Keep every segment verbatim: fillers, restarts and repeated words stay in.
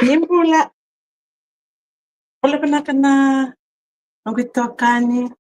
Ni bula. Bula vinaka na noqu itokani.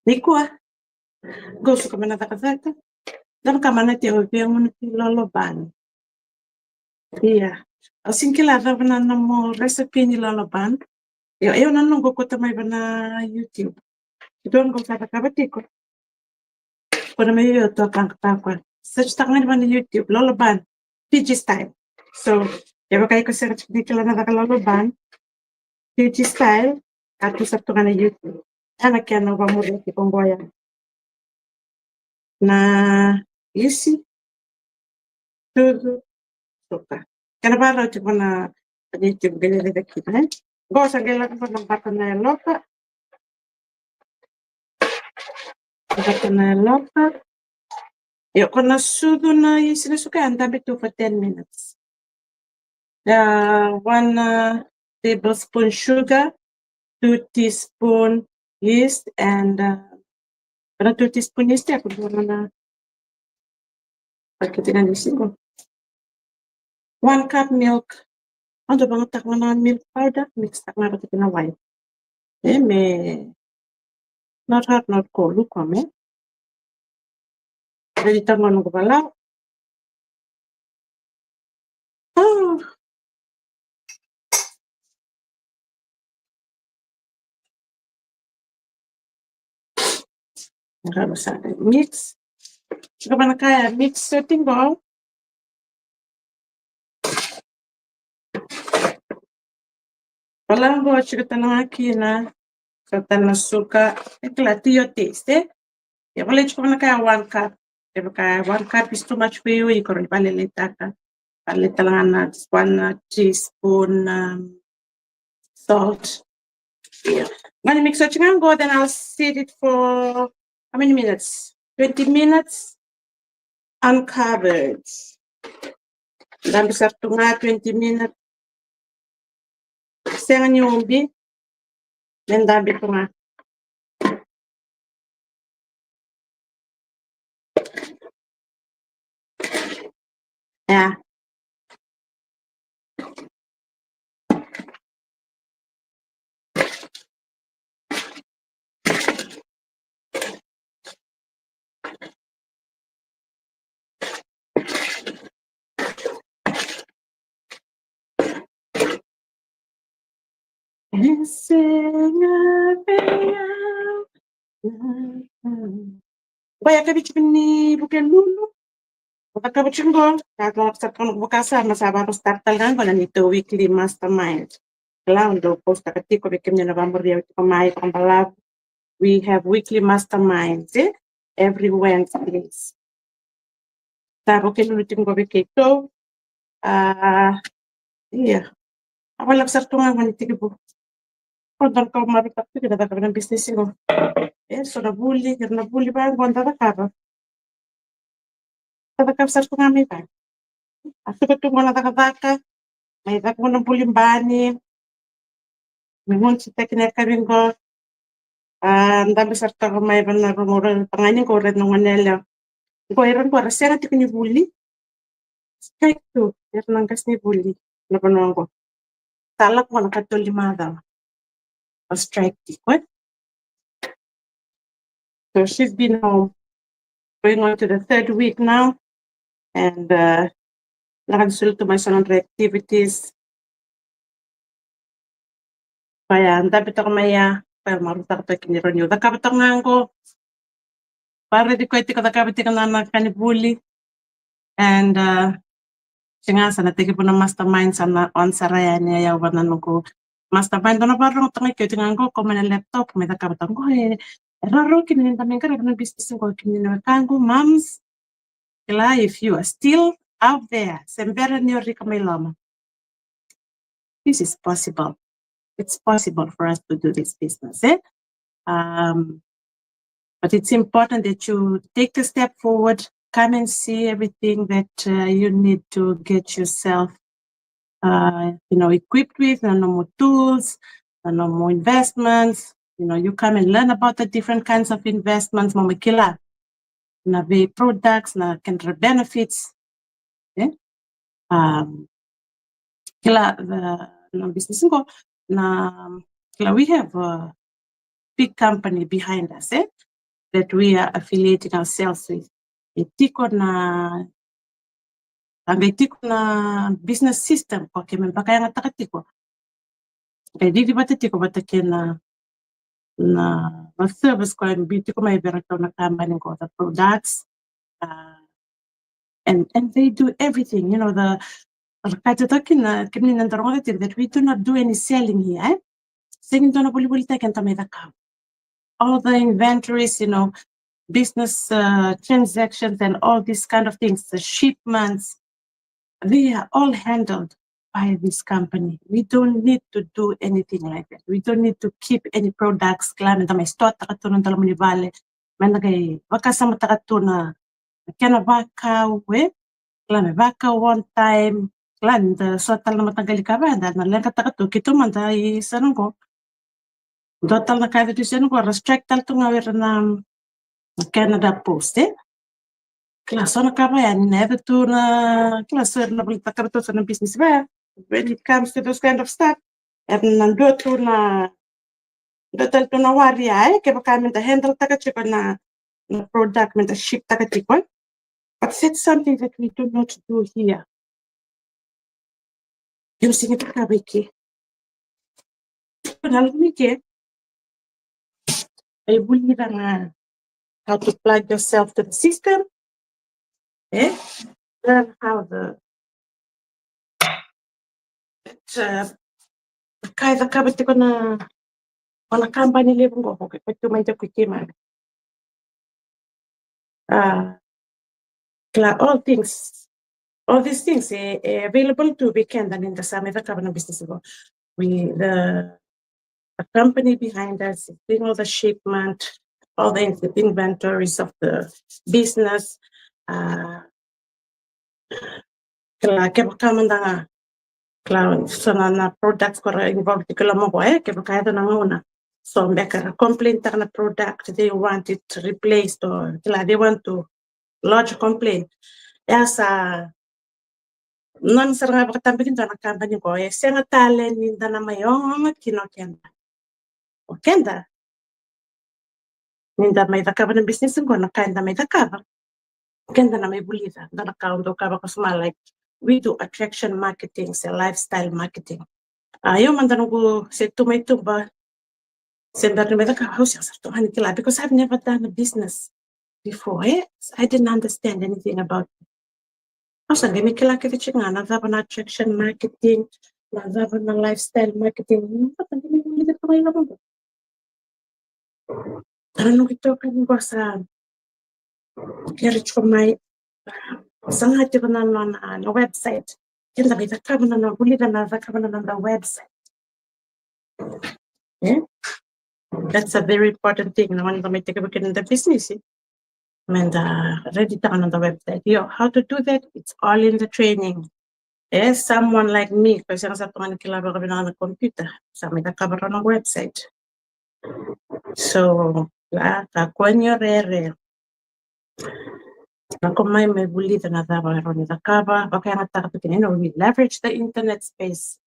Nikua qo au suka mai na cakacaka. Cava ka mana tiko vei au na ki lolo bun. Ia, au sega ni kila cava na nomu recipe ni lolo bun. Io, io, na noqu kauta mai va na YouTube. Io, noqu sa cakava tiko. Ko na mai io, io, toka ga, toka ga. Search taka ga ni va na YouTube, lolo bun, Fiji style. So, kevaka iko sega tiko ni kila na caka lolo bun, Fiji style, ka tu sara tu ga na YouTube. Ena kena vakamuri tiko qo ya. Na isi, sucu, suka. Kena vakarau tiko na, na YouTube qai lele kina, e? Qo sa qai lako na bata na yaloka. Bata na yaloka. Io, ko na sucu na isi, na suka, ya dabe tu for ten minutes. Uh, one, uh, tablespoon sugar, two teaspoon yeast, and, uh, one two teaspoon yeast, ya ko dua na pakete na yeast qo. One cup milk. Au dau vakayagataka ga na milk powder, mix taka ga vata kei na wai. E me not hot, not cold, lukewarm, e. Ready taka ga noqu valavu. Ah. Mix. Tiko vana kaya mix soti qo. Valavu qo tiko tale ga kina, tiko tale na suka, e kila, to your taste, e? Ia, volai tiko vana kaya one cup. Kevaka one cup is too much for you, iko rawa ni valeleitaka. Valelei tale ga na just one, uh, teaspoon, um, salt. Ia. Gonna mix oti ga qo, then I'll set it for how many minutes? Twenty minutes uncovered. Dabe sara tu ga twenty minutes. Sega ni ubi. Me dabe tu ga. Ia. Qo ya ka vei tiko ni Vukelulu. Au cakava tiko qo, ka cakava tiko qo, vakasama sa vaka start tale ga qo na neitou weekly mastermind. Kila, au dau post taka tiko vei kemuni na vakamuri au tiko mai, vakabalavu. We have weekly masterminds, e? Every Wednesdays. Sa Vukelulu tiko qo vei keitou. A, ia. Au lako sara tu ga qo ni tekivu. Ko dau lako marautaka tiko na cakava na business qo. E so na vuli, ira na vuli vaqo da cakava. Da cakava sara tu ga mai vale. A suka tu qo na cakacaka. Mai caka qo na buli bani. Me gunu sitaki na yakavi qo. A, dabe sara toka mai vana rumu, ura tagane qo, ura na gone yalewa. Qo ira qo ra sega tiko ni vuli. Strike tu, ira na qase ni vuli. Na vanua qo. Sa lako na katolu ni macawa. A strike tiko, e? So she's been home. Going on to the third week now. And, uh, na ka ni sulu tu mai so na nodra activities. Koya, dabe toka mai ya, koya marautaka toka kina ni rawa ni cakava toka ga qo. Varaici koya tiko cakava tiko na, na ka ni vuli. And, uh, sega, sa na tekivu na mastermind, sa na on sara yani, ia, au vana noqu mastermind, dua na vakarorogo toka ga keu tiko ga qo, ko mai na laptop, mai cakava toka qo, e, e roro kina ni da mai qarava na business qo, kina na wekaqu, mums. Kila, if you are still out there, se bera ni o rika mai loma. This is possible. It's possible for us to do this business, eh? Um, but it's important that you take the step forward, come and see everything that, uh, you need to get yourself, uh, you know, equipped with, na nomu tools, na nomu investments. You know, you come and learn about the different kinds of investments, mo mai kila na vei products, na kedra benefits, eh? Um, kila, the, na business qo, na, kila, we have a big company behind us, eh, that we are affiliating ourselves with. E tiko na, a qai tiko na business system ko ke me vakayagataka tiko, e didi vata tiko vata kei na, na, na service ko e biu tiko mai vei ratou na company qo, the products, uh, and, and they do everything, you know, the, the kai tata kina, kemuni na daroga tiko that we do not do any selling here, eh? Sega ni dua na volivolitaki eda mai cakava. All the inventories, you know, business, uh, transactions and all these kind of things, the shipments, they are all handled by this company. We don't need to do anything like that. We don't need to keep any products, kila, me da mai store taka tu na dalamuni vale, me da qai vakasamataka tu na kena vakau, e, kila, me vakau on time, kila, da so tale na mataqali ka vaya da na leqataka tu, keitou mada i Sanaqo. Dua tale na ka e tu i Sanaqo, ra strike tale tu ga o ira na Canada Post, e. Kila, so na ka vaya ni na yaco tu na, kila, so ira na volitaka ratou so na business vaya. When it comes to those kind of stuff, e na dua tu na, dua tale tu na wari ya, e, kevaka me da handle taka tiko na, na product me da ship taka tiko, e. But that's something that we do not do here. Io, sega ni cakava i ke. Na loma i ke, e vulica na how to plug yourself to the system. E? Learn how the, it, uh, ka e cakava tiko na, o na company levu qo, okay, ko tu mai da ku i keimami. Uh, kila, all things, all these things e, e available tu vei keda ni da sa mai cakava na business qo. We, the, the company behind us is doing all the shipment, all the in-, inventories of the business. Uh, kila, kevaka mada ga, kila, so na, na products ko ra involve tiko i loma qo, e, kevaka e yaco na gauna so beka ra complain taka na product, they want it replaced, or, kila, they want to lodge a complaint. E a sa nona sara ga vakatabakidua na company qo, e sega tale ni da na mai ogaoga kina o keda. O keda, ni da mai cakava na business qo, na ka eda mai cakava, keda na mai vulica, da na ka au dau kaya vakasuma, like, we do attraction marketing, se lifestyle marketing. A, io mada noqu se tu mai tuba, se bera ni mai cakava, au sega sara tu ga ni kila, because I've never done a business before, e? I didn't understand anything about it. Au sa qai mai kila kece tiko ga na cava na attraction marketing, na cava na lifestyle marketing. Na cava qai mai vulica tu ga i loma qo. Tara noqu itokani qo sa kere tiko mai, sa ga tiko na, na, na, na website. Keda mai cakava na, na vulica na cakava na noda website. E? That's a very important thing. Na gauna da mai tekivu kina na business, e? Me da ready taka na noda website. Io, how to do that? It's all in the training. E, someone like me, ko sega sara tu ga ni kila vakavinaka na computer, sa mai cakava rawa na website. So, la, kakua ni o rere. Lako mai me vulica na cava e rawa ni cakava, vakayagataka tu kina, you know, we leverage the internet space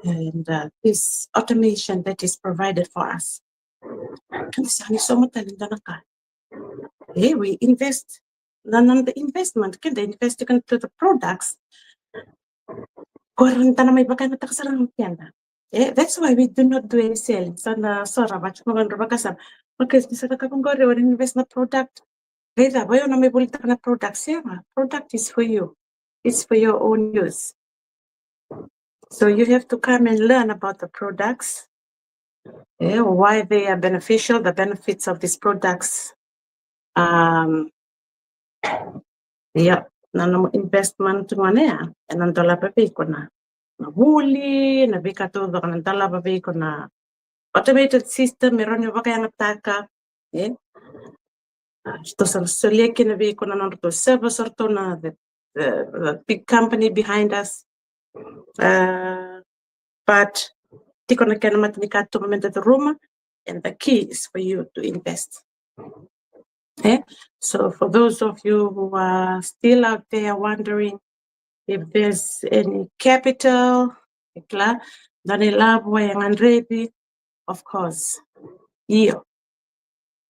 and, uh, this automation that is provided for us. Keda sega ni sauma tale e dua na ka. E, we invest. Na, na, the investment, keda invest into the products. Ko ira da na mai vakayagataka sara ga o keda. E, that's why we do not do any selling. Sa na sora vata ko nodra vakasama. Okay, ni sa cakava qori, o invest na product. Qai cava, o na mai volitaka na product, sega. Product is for you. It's for your own use. So you have to come and learn about the products, eh, why they are beneficial, the benefits of these products. Um, yeah, na nomu investment gona ya, ena dolava vei iko na, na vuli, na veika taucoko na dolava vei iko na automated system, e rawa ni vakayagataka, eh? Ah, ratou sa solia kina vei iko na nodratou service, ratou na the, the, the big company behind us. Ah, but tiko na kena matanikatuba me da curuma, and the key is for you to invest. Eh? So for those of you who are still out there wondering if there's any capital, E kila, dua na ilavo e gadrevi, of course. Io.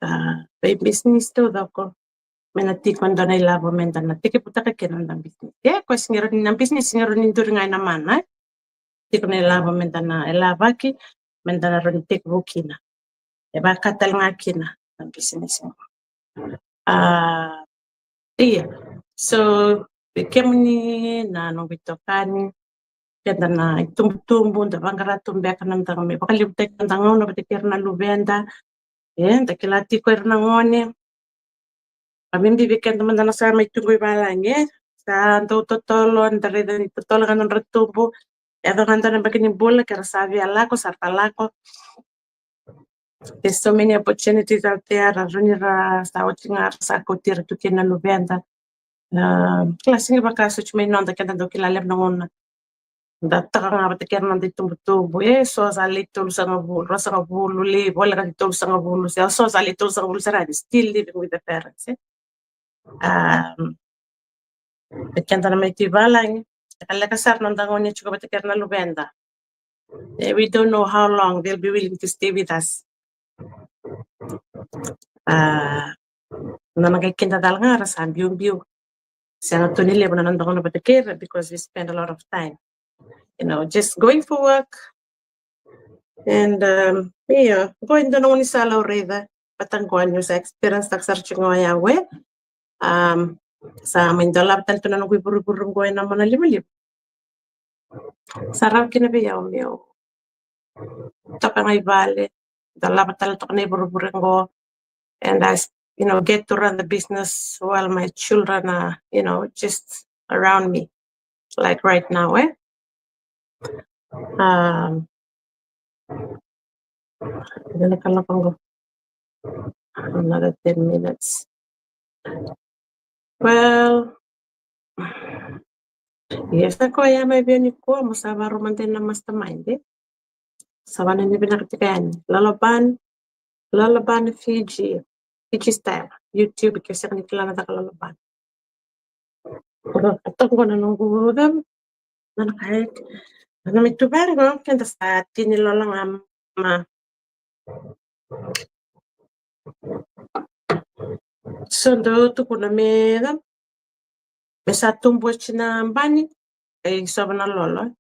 A, vei business taucoko me na tiko e dua na ilavo me da na tekivutaka kina na business. E, ko sega ni rawa ni na business, sega ni rawa ni duri ga ena mana, e. Tiko na ilavo me da na, e lavaki me da na rawa ni tekivu kina. E vaka tale ga kina na business. A, ia. So, vei kemuni na noqu itokani, keda na itubutubu, da vaqara tu beka na noda, me vakalevutaki na noda gauna vata kei ira na luveda. E, da kila tiko ira na gone. A, me bibi vei keda mada na sa mai tu qo i valagi, e. Sa dau totolo, da raica ni totolo ga na nodra tubu. E dua ga na yabaki ni bula, ke ra sa via lako, sa ra ta lako. There's so many opportunities out there, ra rawa ni ra sa oti ga, ra sa kauti ira tu kina na luveda. A, kila, sega ni vaka sa oti mai noda, keda dau kila levu na gauna da taka ga vata kei ira na noda itubutubu. E, so sa late tolusagavulu, ruasagavulu, late voleka ni tolusagavulu, se so sa late tolusagavulu sara, still living with the parents, e. Um, e keda na mai tu i valagi, lekaleka sara na noda gauna tiko vata kei ira na luveda. E, we don't know how long they'll be willing to stay with us. A, na noda qai kidacala ga ra sa biubiu. Sega tu ni levu na noda gauna vata kei ira because we spend a lot of time, you know, just going for work. And, um, ia, qo e dua na gaunisala au raica vata qo, niu sa experience taka sara tiko ga o yau, e. Um, sa mai dolava tale tu na noqu ivurevure qo ena monalivaliva. Sa rawa kina vei au meu toka ga i vale, dolava tale toka na ivurevure qo, and I, you know, get to run the business while my children are, you know, just around me, like right now, e. Um, another ten minutes. Well, ia, sa koya mai vei au nikua, mo sa vakarau mada ena mastermind, e. Sa vakanuinui vinaka tiko yani. Lalaban, Lalaban Fiji, Fiji style, YouTube, ke o sega ni kila na caka Lalaban. Toka qo na noqu cava, na ka e, na mai tu vaqo, keda sa tini lolo ga ma. So dau tukuna me cava, me sa tubu oti na bani, qai sova na lolo.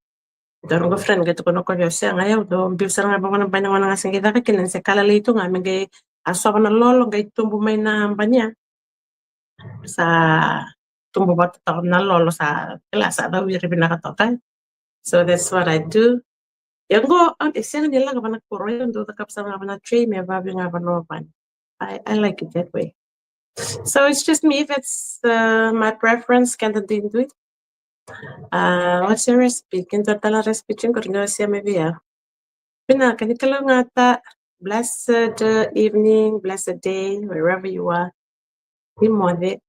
Dua noqu friend qai tukuna, ko vei au, sega, au dau biu sara ga vaqo na bani, na gauna ga se qai caka kina, se ka lalai tu ga, me qai a sova na lolo, qai tubu mai na bani ya. Sa tubu vata toka na lolo, sa kila, sa cau ira vinaka toka. So that's what I do. Ia qo, au, e sega ni lako vana kuro, au dau cakava sara ga vana tray me vakavi ga vana vani. I, I like it that way. So it's just me, that's, uh, my preference, keda duidui. Uh, what's your recipe? Keda tala recipe tiko qori, qai share mai vei au. Vinaka, ni kalougata. Blessed, uh, evening, blessed day, wherever you are. Ni moce.